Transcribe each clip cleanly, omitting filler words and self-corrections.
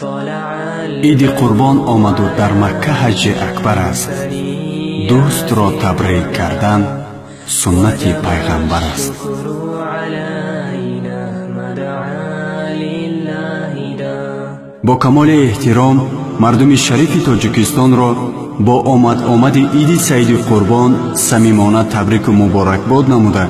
Иди Қурбон омаду дар Макка ҳаҷҷи акбар аст. Дӯстро табрик кардан суннати пайғамбар аст. Бо камоли эҳтиром мардуми шарифи Тоҷикистонро бо омад-омади Иди Саиди Қурбон самимона табрику муборакбод намуда,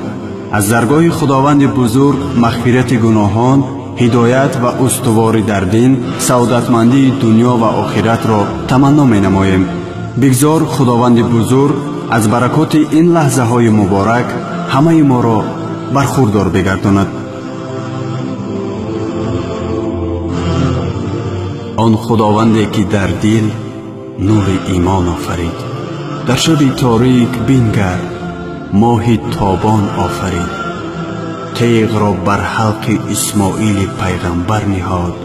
аз даргоҳи Худованди бузург мағфирати гуноҳон, ҳидоят ва устуворӣ дар дин, саодатмандии дунё ва охиратро таманно менамоем. Бигзор Худованди бузург аз баракоти ин лаҳзаҳои муборак ҳамаи моро бархурдор бигардонад. Он Худованде ки дар дил нури имон офарид, дар шаби торик бингар моҳи тобон офарид, теғро бар ҳалқи Исмоили пайғамбар ниҳод,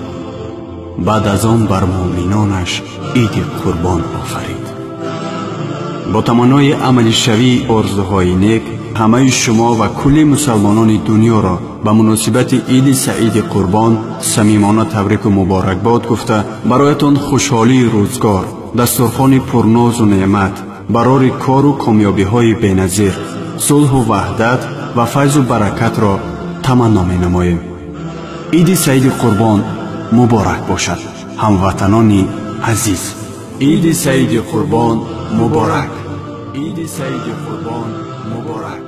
баъд аз он бар муъминонаш Иди Қурбон офарид. Бо таманнои амалишавии орзуҳои нек ҳамаи шумо ва кулли мусалмонони дунёро ба муносибати Иди Саиди Қурбон самимона табрику муборакбод гуфта, бароятон хушҳолии рӯзгор, дастурхони пурнозу неъмат, барори кору комёбиҳои беназир, сулҳу ваҳдат ва файзу баракатро таманно менамоем. Иди Саиди Қурбон муборак бошад, ҳамватанони азиз. Иди Саиди Қурбон муборак. Иди Саиди Қурбон муборак.